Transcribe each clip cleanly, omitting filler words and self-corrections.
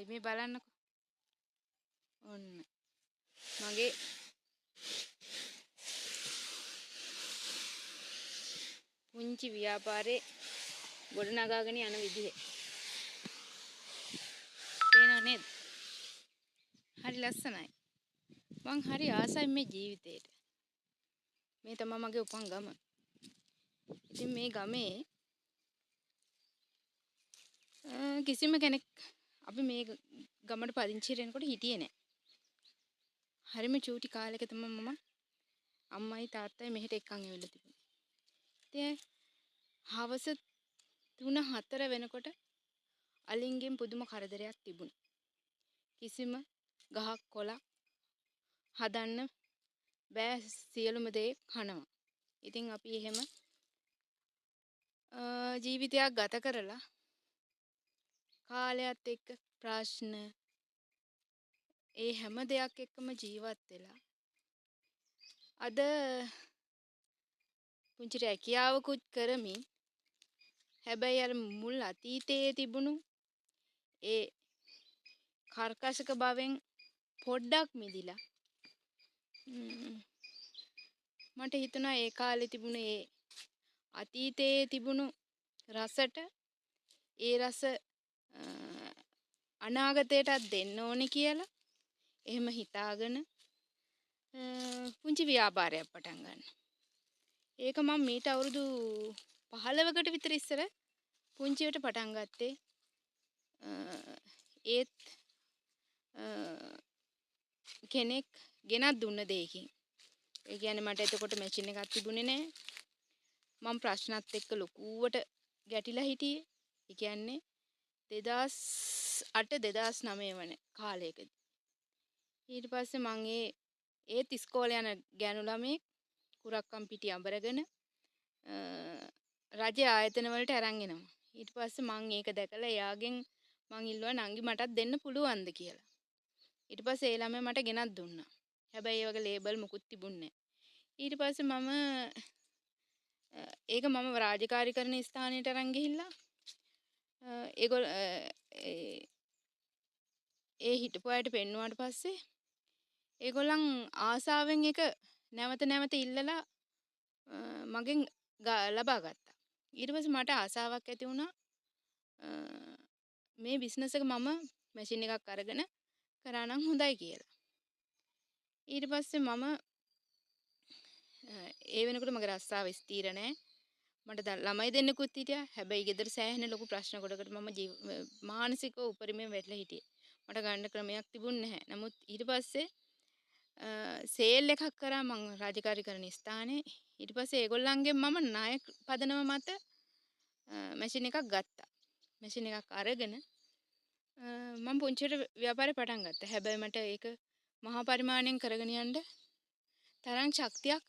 ආසයි. මේ බලන්නකෝ. ඔන්න මගේ පුංචි ව්‍යාපාරේ ගොඩනගාගෙන යන විදිහ. පේනව නේද? හරි ලස්සනයි. මං හරි ආසයි මේ ජීවිතේට. මේ තමයි මගේ උපන් ගම. ඉතින් මේ ගමේ කිසිම කෙනෙක් අපි මේ ගමට පදිංචි වෙනකොට හිටියේ නෑ. හරිම චූටි කාලෙක තමයි මම අම්මයි තාත්තයි මෙහෙට එක්කන් ඇවිල්ලා තිබුණේ. ඉතින් හවස 3-4 වෙනකොට අලින්ගෙන් පුදුම කරදරයක් තිබුණා. කිසිම ගහක් කොළක් හදන්න බෑ, සියලුම දේ කනවා. ඉතින් අපි එහෙම ජීවිතයක් ගත කරලා කාලයත් එක්ක ප්‍රශ්න ඒ හැම දෙයක් එක්කම ජීවත් වෙලා අද පුංචි රැකියාවකුත් කරමින්, හැබැයි අර මුල් අතීතයේ තිබුණු ඒ කර්කශක භවෙන් පොඩ්ඩක් මිදිලා මට හිතුණා ඒ කාලේ තිබුණු ඒ අතීතයේ තිබුණු රසට ඒ රස අනාගතයටත් දෙන්න ඕනේ කියලා. එහෙම හිතාගෙන පුංචි ව්‍යාපාරයක් පටන් ගන්න. ඒක මම මීට අවුරුදු 15කට විතර ඉස්සර පුංචිවට පටන් ගත්තේ. ඒත් කෙනෙක් ගෙනත් දුන්න දෙයකින්. ඒ කියන්නේ මට එතකොට මැෂින් එකක් තිබුණේ නෑ. මම ප්‍රශ්නත් එක්ක ලොකුවට ගැටිලා හිටියේ. ඒ කියන්නේ 2008 2009 වන කාලයකදී. ඊට පස්සේ මං ඒත් ඉස්කෝලේ යන ගෑනු ළමයෙක් කුරක්කම් පිටි අඹරගෙන රජ ආයතන වලට අරන් එනවා. ඊට පස්සේ මං ඒක දැකලා එයාගෙන් මං ඉල්ලුවා නංගි මටත් දෙන්න පුළුවන්ද කියලා. ඊට පස්සේ ඒ ළමයා මට ගෙනත් දුන්නා. හැබැයි ඒ වගේ ලේබල් මුකුත් තිබුණේ නෑ. ඊට පස්සේ මම ඒක මම රාජකාරී කරන ස්ථානයට අරන් ගිහිල්ලා ඒගොල්ලෝ ඒ හිටපු අයට පෙන්නුවාට පස්සේ ඒගොල්ලන් ආසාවෙන් ඒක නැවත නැවත ඉල්ලලා මගෙන් ලබා ගත්තා. ඊට පස්සේ මට ආසාවක් ඇති වුණා මේ බිස්නස් එක මම මැෂින් එකක් අරගෙන කරා නම් හොඳයි කියලා. ඊට පස්සේ මම ඒ වෙනකොට මගේ රස්සාව ස්ථිර නෑ. මට ළමයි දෙන්නෙකුත් හිටියා. හැබැයි ගෙදර සෑහෙන ලොකු ප්‍රශ්න ගොඩකට මම මානසිකව උපරිමයෙන් වැටලා හිටියේ. මට ගන්න ක්‍රමයක් තිබුණ නැහැ. නමුත් ඊට පස්සේ සේල් එකක් කරා මං රාජකාරී කරන ස්ථානේ. ඊට පස්සේ ඒගොල්ලන්ගෙන් මම ණය පදනම මත මැෂින් එකක් ගත්තා. මැෂින් එකක් අරගෙන මම පුංචියට ව්‍යාපාරේ පටන් ගත්තා. හැබැයි මට ඒක මහා පරිමාණයෙන් කරගෙන යන්න තරම් ශක්තියක්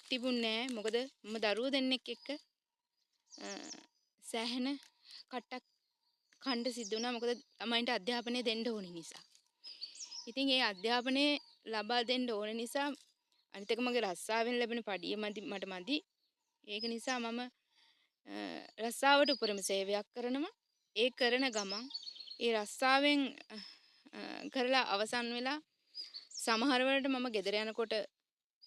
තිබුණේ නෑ. මොකද මම දරුවෝ දෙන්නෙක් එක්ක සෑහෙන කට්ටක් කණ්ඩ සිද්ධ වුණා. මොකද ළමයින්ට අධ්‍යාපනය දෙන්න ඕන නිසා. ඉතින් ඒ අධ්‍යාපනය ලබා දෙන්න ඕන නිසා අනිත් එක මගේ රස්සාවෙන් ලැබෙන පඩිය මදි, මට මදි. ඒක නිසා මම රස්සාවට උපරිම සේවයක් කරනවා. ඒ කරන ගමන් ඒ රස්සාවෙන් කරලා අවසන් වෙලා සමහර වෙලාවට මම ගෙදර යනකොට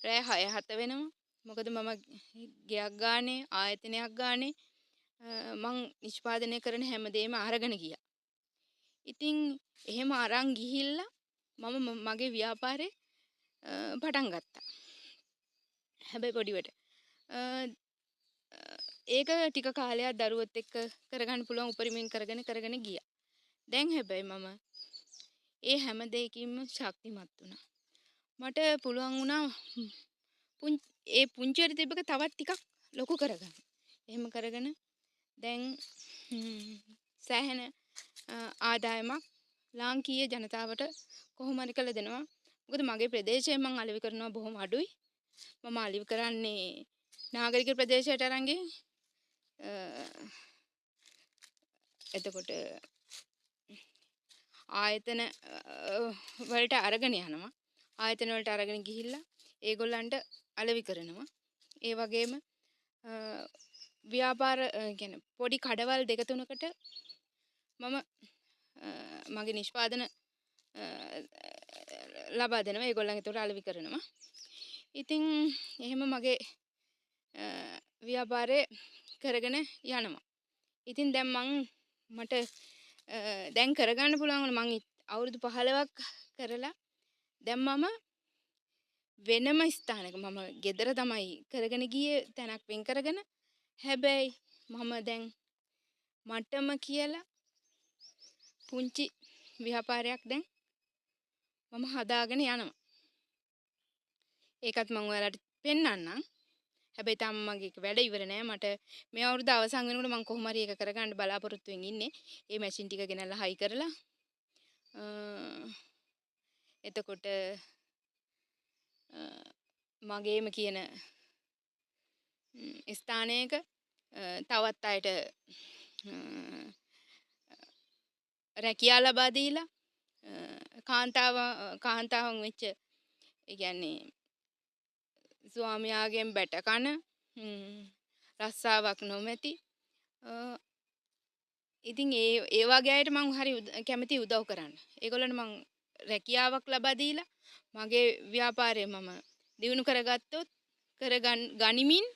රෑ 6-7 වෙනවා. මොකද මම ගෙයක් ගානේ ආයතනයක් ගානේ මං නිෂ්පාදනය කරන හැමදේම අරගෙන ගියා. ඉතින් එහෙම අරන් ගිහිල්ලා මම මගේ ව්‍යාපාරේ පටන් ගත්තා. හැබැයි පොඩිවට. ඒක ටික කාලයක් දරුවොත් එක්ක කරගන්න පුළුවන් උපරිමයෙන් කරගෙන කරගෙන ගියා. දැන් හැබැයි මම ඒ හැම දෙයකින්ම ශක්තිමත් වුණා. මට පුළුවන් වුණා ඒ පුංචි වැඩ තිබ්බක තවත් ටිකක් ලොකු කරගන්න. එහෙම කරගෙන දැන් සෑහෙන ආදායමක් ලාංකීය ජනතාවට කොහොම හරි කළ දෙනවා. මොකද මගේ ප්‍රදේශය මං අලෙවි කරනවා බොහොම අඩුයි. මම අලෙවි කරන්නේ නාගරික ප්‍රදේශයට අරන් ගිහින්. එතකොට ආයතන වලට අරගෙන යනවා. ආයතන වලට අරගෙන ගිහිල්ලා ඒගොල්ලන්ට අලෙවි කරනවා. ඒ වගේම ව්‍යාපාර කියන්නේ පොඩි කඩවල් දෙක තුනකට මම මගේ නිෂ්පාදන ලබා දෙනවා. ඒගොල්ලන් ඒතකොට අලෙවි කරනවා. ඉතින් එහෙම මගේ ව්‍යාපාරය කරගෙන යනවා. ඉතින් දැන් මං මට දැන් කරගන්න පුළුවන් වුණා. මං අවුරුදු 15ක් කරලා දැන් මම වෙනම ස්ථානයක මම ගෙදර තමයි කරගෙන ගියේ තැනක් වෙන් කරගෙන. හැබැයි මම දැන් මටම කියලා පුංචි ව්‍යාපාරයක් දැන් මම හදාගෙන යනවා. ඒකත් මං ඔයාලට පෙන්වන්නම්. හැබැයි තාම මගේ ඒක වැඩ ඉවර නෑ. මට මේ අවුරුද්ද අවසන් වෙනකොට මං කොහොම හරි ඒක කරගන්න බලාපොරොත්තුවෙන් ඉන්නේ. ඒ මැෂින් ටික ගෙනල්ලා හයි කරලා එතකොට මගේම කියන ස්ථානයක තවත් අයට රැකියා ලබා දීලා කාන්තාවන් වෙච්ච ඒ කියන්නේ ස්වාමියාගෙන් බැට කන රස්සාවක් නොමැති ඉතින් ඒ ඒ වගේ අයට මං හරි කැමති උදව් කරන්න. ඒගොල්ලන්ට මං රැකියාවක් ලබා දීලා මගේ ව්‍යාපාරය මම දියුණු කරගත්තොත් කරගන් ගනිමින්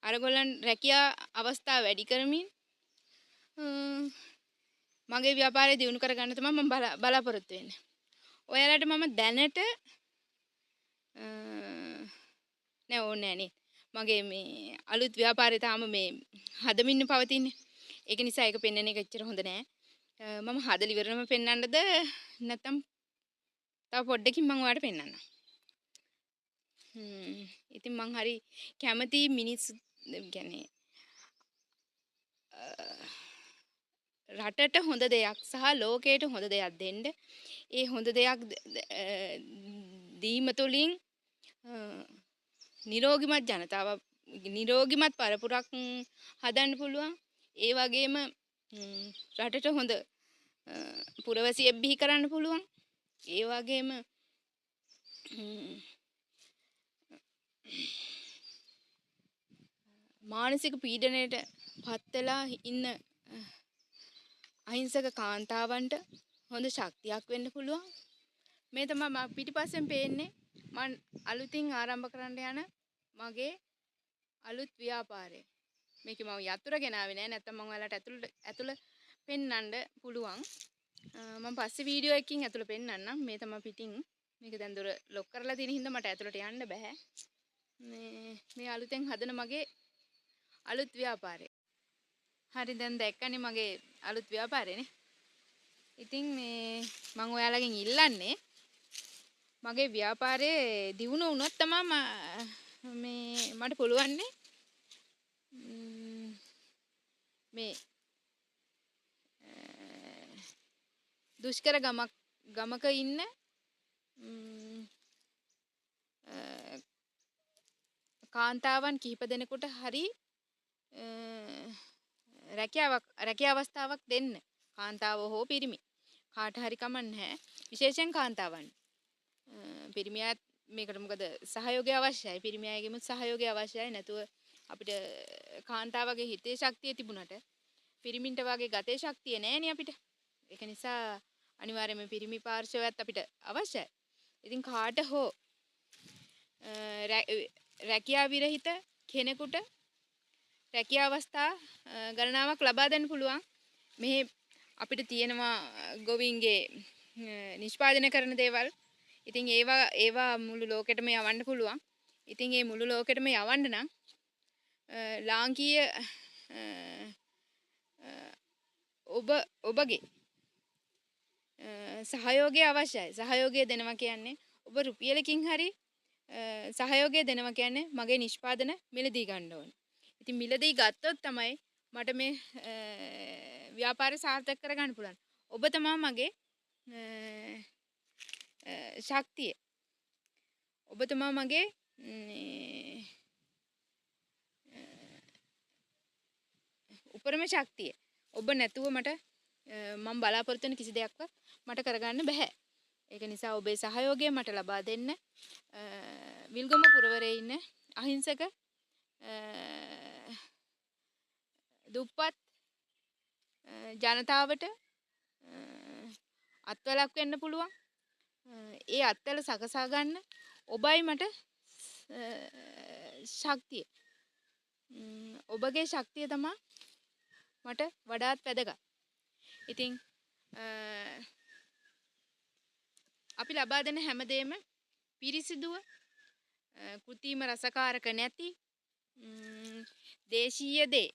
අරගොල්ලන් රැකියා අවස්ථා වැඩි කරමින් මගේ ව්‍යාපාරය දියුණු කරගන්න තමයි මම බලාපොරොත්තු වෙන්නේ. ඔයාලට මම දැනට නෑ ඕනේ නෑ නේ. මගේ මේ අලුත් ව්‍යාපාරය තාම මේ හදමින් පවතින්නේ. ඒක නිසා ඒක පෙන්වන එක එච්චර හොඳ නෑ. මම හදලා ඉවරනම පෙන්වන්නද නැත්නම් තව පොඩ්ඩකින් මං ඔයාලට පෙන්වන්නම්. ඉතින් මං හරි කැමති මිනිස්සු කියන්නේ රටට හොඳ දෙයක් සහ ලෝකයට හොඳ දෙයක් දෙන්න. ඒ හොඳ දෙයක් දීම තුළින් නිරෝගිමත් ජනතාවක් නිරෝගිමත් පරපුරක් හදන්න පුළුවන්. ඒ වගේම රටට හොඳ පුරවැසියෙක් බිහි කරන්න පුළුවන්. ඒ වගේම මානසික පීඩනයට පත් වෙලා ඉන්න අහිංසක කාන්තාවන්ට හොඳ ශක්තියක් වෙන්න පුළුවන්. මේ තමයි මම පිටිපස්සෙන් පේන්නේ මං අලුතින් ආරම්භ කරන්න යන මගේ අලුත් ව්‍යාපාරය. මේකේ මම යතුර ගෙනාවේ නෑ, නැත්තම් මං ඔයාලට ඇතුළ පෙන්වන්න පුළුවන්. මං පස්සේ වීඩියෝ එකකින් ඇතුළ පෙන්වන්නම්. මේ තමයි පිටින්. මේක දැන් දොර ලොක් කරලා තියෙන හින්දා මට ඇතුළට යන්න බෑ. මේ අලුතෙන් හදන මගේ අලුත් ව්‍යාපාරය. හරි, දැන් දැක්කනේ මගේ අලුත් ව්‍යාපාරේනේ. ඉතින් මේ මං ඔයාලගෙන් ඉල්ලන්නේ මගේ ව්‍යාපාරේ දියුණු වුණොත් තමයි මේ මට පුළුවන්නේ මේ දුෂ්කර ගමක ඉන්න කාන්තාවන් කිහිප දෙනෙකුට හරි රැකියා අවස්ථාවක් දෙන්න. කාන්තාව හෝ පිරිමි කාට හරි කමක් නැහැ. විශේෂයෙන් කාන්තාවන්. පිරිමි අයත් මේකට මොකද සහයෝගය අවශ්‍යයි. පිරිමි අයගෙමුත් සහයෝගය අවශ්‍යයි. නැතුව අපිට කාන්තාවගේ හිතේ ශක්තිය තිබුණට පිරිමින්ට වගේ ගතේ ශක්තිය නෑනේ අපිට. ඒක නිසා අනිවාර්යයෙන්ම පිරිමි පාර්ශවයත් අපිට අවශ්‍යයි. ඉතින් කාට හෝ රැකියා විරහිත කෙනෙකුට රැකියා අවස්ථා ගණනාවක් ලබා දෙන්න පුළුවන්. මෙහි අපිට තියෙනවා ගොවීන්ගේ නිෂ්පාදනය කරන දේවල්. ඉතින් ඒවා මුළු ලෝකෙටම යවන්න පුළුවන්. ඉතින් මේ මුළු ලෝකෙටම යවන්න නම් ලාංකීය ඔබගේ සහයෝගය අවශ්‍යයි. සහයෝගය දෙනවා කියන්නේ ඔබ රුපියලකින් හරි සහයෝගය දෙනවා කියන්නේ මගේ නිෂ්පාදන මිලදී ගන්න ඕනේ. ඉතින් මිලදී ගත්තොත් තමයි මට මේ ව්‍යාපාරය සාර්ථක කරගන්න පුළුවන්. ඔබ තමා මගේ ශක්තිය. ඔබ තමා මගේ උපරිම ශක්තිය. ඔබ නැතුව මට මම බලාපොරොත්තු වෙන කිසි දෙයක්වත් මට කරගන්න බැහැ. ඒක නිසා ඔබේ සහයෝගය මට ලබා දෙන්න. විල්ගම පුරවරේ ඉන්න අහිංසක දුප්පත් ජනතාවට අත්වලක් වෙන්න පුළුවන්. ඒ අත්වල සකසා ගන්න ඔබයි මට ශක්තිය. ඔබගේ ශක්තිය තමා මට වඩාත් වැදගත්. ඉතින් අපි ලබා දෙන හැමදේම පිරිසිදුව, කෘතිම රසකාරක නැති දේශීය දේ.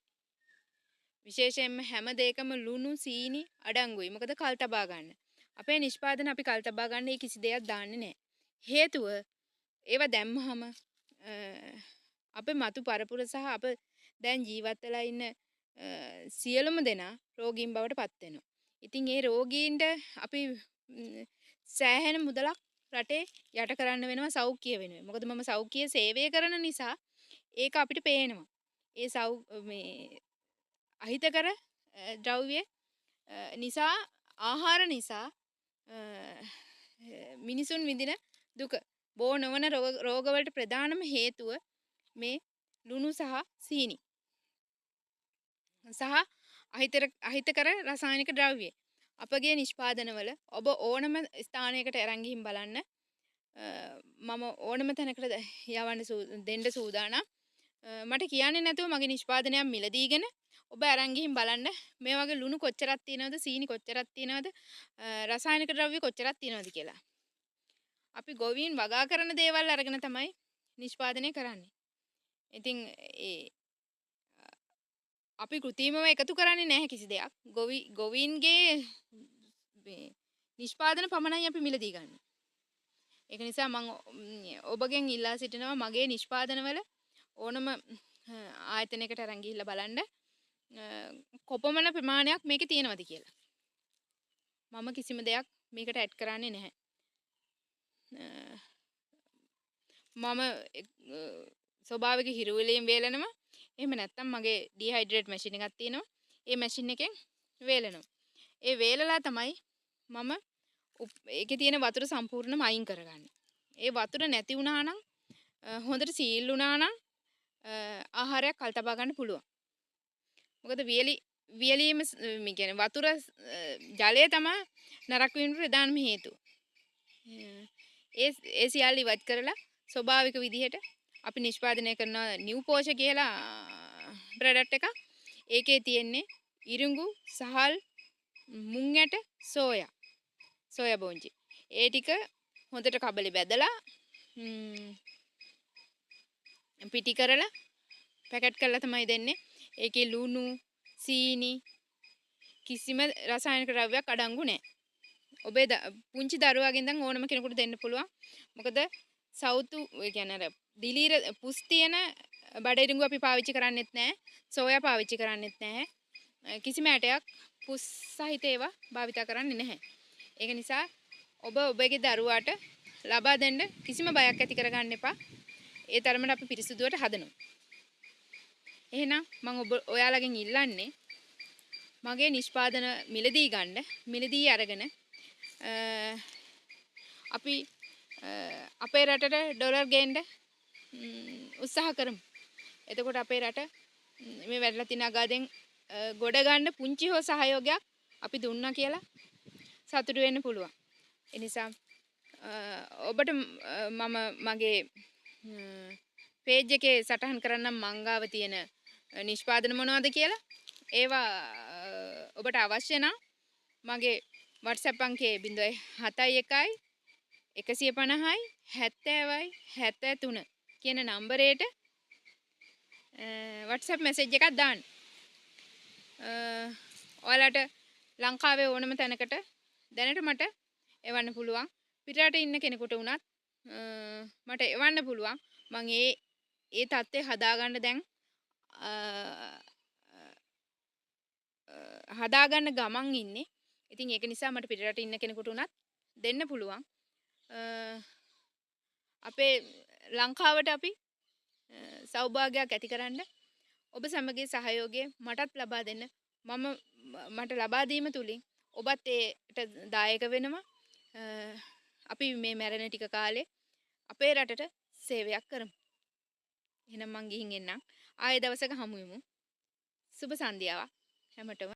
විශේෂයෙන්ම හැම දෙයකම ලුණු සීනි අඩංගුයි. මොකද කල් තබා ගන්න. අපේ නිෂ්පාදන අපි කල් තබා ගන්න ඒ කිසි දෙයක් දාන්නේ නැහැ. හේතුව ඒවා දැම්මහම අපේ මතු පරපුර සහ අප දැන් ජීවත් වෙලා ඉන්න සියලුම දෙනා රෝගීන් බවට පත් වෙනවා. ඉතින් ඒ රෝගීන්ට අපි සෑහෙන මුදලක් රටේ යට කරන්න වෙනවා සෞඛ්‍ය වෙනුවෙන්. මොකද මම සෞඛ්‍ය සේවය කරන නිසා ඒක අපිට පේනවා. ඒ මේ අහිතකර ද්‍රව්‍ය නිසා, ආහාර නිසා මිනිසුන් විඳින දුක, බෝ නොවන රෝගවලට ප්‍රධානම හේතුව මේ ලුණු සහ සීනි සහ අහිතකර රසායනික ද්‍රව්‍ය. අපගේ නිෂ්පාදනවල ඔබ ඕනම ස්ථානයකට අරන් ගිහින් බලන්න, මම ඕනම තැනකට යවන්න දෙන්න සූදානම්. මට කියන්නේ නැතුව මගේ නිෂ්පාදනයක් මිලදීගෙන ඔබ අරන් ගිහින් බලන්න මේ වගේ ලුණු කොච්චරක් තියෙනවද, සීනි කොච්චරක් තියෙනවද, රසායනික ද්‍රව්‍ය කොච්චරක් තියෙනවද කියලා. අපි ගොවීන් වගා කරන දේවල් අරගෙන තමයි නිෂ්පාදනය කරන්නේ. ඉතින් ඒ අපි කෘතිමව එකතු කරන්නේ නැහැ කිසි දෙයක්. ගොවීන්ගේ මේ නිෂ්පාදන පමණයි අපි මිලදී ගන්න. ඒක නිසා මං ඔබගෙන් ඉල්ලා සිටිනවා මගේ නිෂ්පාදනවල ඕනම ආයතනයකට අරන් ගිහිල්ලා බලන්න කොපමණ ප්‍රමාණයක් මේකේ තියෙනවද කියලා. මම කිසිම දෙයක් මේකට ඇඩ් කරන්නේ නැහැ. මම ස්වභාවික හිරුවලින් වේලනවා. එහෙම නැත්නම් මගේ ඩිහයිඩ්‍රේට් මැෂින් එකක් තියෙනවා. ඒ මැෂින් එකෙන් වේලනවා. ඒ වේලලා තමයි මම ඒකේ තියෙන වතුර සම්පූර්ණයෙන්ම අයින් කරගන්නේ. ඒ වතුර නැති වුණා නම්, හොඳට සීල් වුණා නම් ආහාරයක් කල් තබා ගන්න පුළුවන්. මොකද වියලීම මේ කියන්නේ වතුර ජලය තමයි නරක වීමට ප්‍රධානම හේතුව. ඒ සියල්ල ඉවත් කරලා ස්වභාවික විදිහට අපි නිෂ්පාදනය කරන නිව් පෝෂ කියලා ප්‍රොඩක්ට් එකක්. ඒකේ තියෙන්නේ ඉරිඟු, සහල්, මුං ඇට, සෝයා, සෝයා බෝංචි. ඒ ටික හොඳට කබලේ බැදලා පිටි කරලා පැකට් කරලා තමයි දෙන්නේ. ඒකේ ලුණු, සීනි කිසිම රසායනික ද්‍රව්‍යයක් අඩංගු නෑ. ඔබේ පුංචි දරුවාගෙන් ඉඳන් ඕනම කෙනෙකුට දෙන්න පුළුවන්. මොකද සවුතු, ඒ කියන්නේ අර දිලීර පුස් තියෙන බඩ ඉරිඟු අපි පාවිච්චි කරන්නෙත් නෑ. සෝයා පාවිච්චි කරන්නෙත් නෑ. කිසිම ඇටයක් පුස් සහිත ඒවා භාවිතා කරන්නේ නැහැ. ඒක නිසා ඔබ ඔබගේ දරුවාට ලබා දෙන්න කිසිම බයක් ඇති කරගන්න එපා. ඒ තරමට අපි පිරිසුදුවට හදනවා. එහෙනම් මම ඔබ ඔයාලගෙන් ඉල්ලන්නේ මගේ නිෂ්පාදන මිලදී ගන්න, මිලදී අරගෙන අපි අපේ රටට ඩොලර් ගේන්න උත්සාහ කරමු. එතකොට අපේ රට මේ වැටලා තියෙන අගාධෙන් ගොඩ ගන්න පුංචි හෝ සහයෝගයක් අපි දුන්නා කියලා සතුටු වෙන්න පුළුවන්. ඒ නිසා ඔබට මම මගේ පේජ් එකේ සටහන් කරන්නම් මං ගාව තියෙන නිෂ්පාදන මොනවද කියලා. ඒවා ඔබට අවශ්‍ය නම් මගේ WhatsApp අංකයේ 071 150 70 73 කියන නම්බරයට WhatsApp message එකක් දාන්න. ඔයාලට ලංකාවේ ඕනම තැනකට දැනට මට එවන්න පුළුවන්. පිටරට ඉන්න කෙනෙකුට වුණත් මට එවන්න පුළුවන්. මං ඒ තත්ත්වය හදාගන්න දැන් හදාගන්න ගමන් ඉන්නේ. ඉතින් ඒක නිසා මට පිටරට ඉන්න කෙනෙකුට වුණත් දෙන්න පුළුවන්. අපේ ලංකාවට අපි සෞභාග්‍යයක් ඇති කරන්න ඔබ සැමගේ සහයෝගය මටත් ලබා දෙන්න. මට ලබා දීම තුලින් ඔබත් ඒට දායක වෙනවා. අපි මේ මැරෙන ටික කාලේ අපේ රටට සේවයක් කරමු. එහෙනම් මං ගිහින් එන්නම්. ආයෙ දවසක හමු වෙමු. සුබ සන්ධ්‍යාවක් හැමටම.